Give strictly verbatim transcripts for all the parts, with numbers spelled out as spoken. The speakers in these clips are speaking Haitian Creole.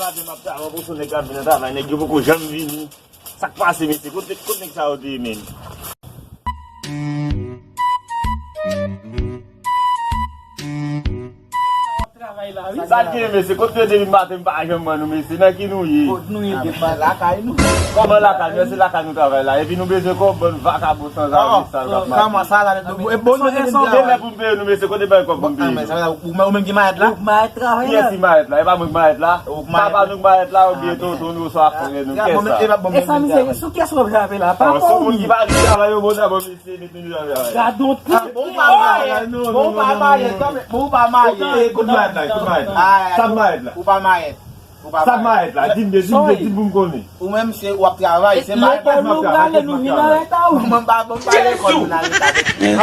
Apre m ap travay, pou son nèg ap vin nan travay, nèg yo poko janm vini. Sa k pase, mesye? Kote, kote nèg sa yo te ye, menm? Sa k gen, mesye? Kote yo depi maten, m pa janm wè nou, mesye? Nan ki nou ye? Kot nou ye depi lakay nou? Kòman lakay nou? Èske lakay nou travay la? Epi nou bezwen kòb, bann vakabon sanzavi sal k ap mache. Kòman sa la? E bon, nou gen lè pou m peye nou, mesye? Kote bay kòb pou m peye nou? Ou menm ki mayèt la? Kiyès ki mayèt la? E pa mwen ki mayèt la? Papa nou ki mayèt la, oubyen tonton nou, oswa frè nou? Kiyès sa? E sa, mizè, sou kiyès w ap jape la? Papa ou moun ki pa di travay yo bon, sa bon, mesye, met nou travay. Gadon tout. Bon, ou pa mayèt, bon, ou pa mayèt, kanmenm, bon, ou pa mayèt. Kote mayèt la? Kote mayèt la? Sa mayèt la? Ou pa mayèt. Ou pa mayèt. Sa mayèt la? Di m, di m, di m pou m konnen. Ou menm, se w ap travay, se mayèt la. Lekòl nou prale, nou vin an reta, wi. Mwen pa, mwen pa lekòl, moun areta.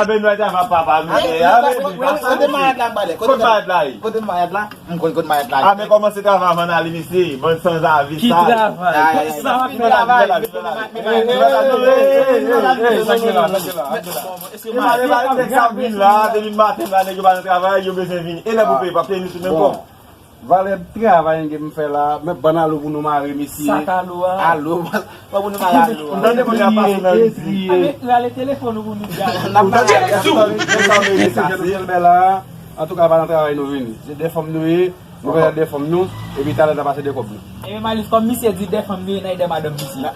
Aben nou al travay papa nou. Kote mayèt la, m pale? Kote mayèt la ye? Kote mayèt la? M konn kote mayèt la. A, men kòmanse travay avan n ale, mesye. Bann sanzavi sal. Ki travay? Ki travay? Nèg sa vin la, depi maten la, nèg yo pa nan travay, yo bezwen vini. E lè pou peye, pa peye nou tout menm kòb. Valè travay m gen pou m fè la, men bann alo pou nou mare, mesye. Sa k alo a? Alo, pa pou nou mare alo a. Tande pou nou pase nan mesye. Rale telefòn ou pou nou di alo. N ap pale. Mesye, jan nou fè l la, antouka, pa nan travay nou vini. Se de fanm nou ye. Nou konn de fanm nou, epi talè n ap pase de kòb nou. E men Malis, kòm misye di de fanm nou ye, n a de madanm misye.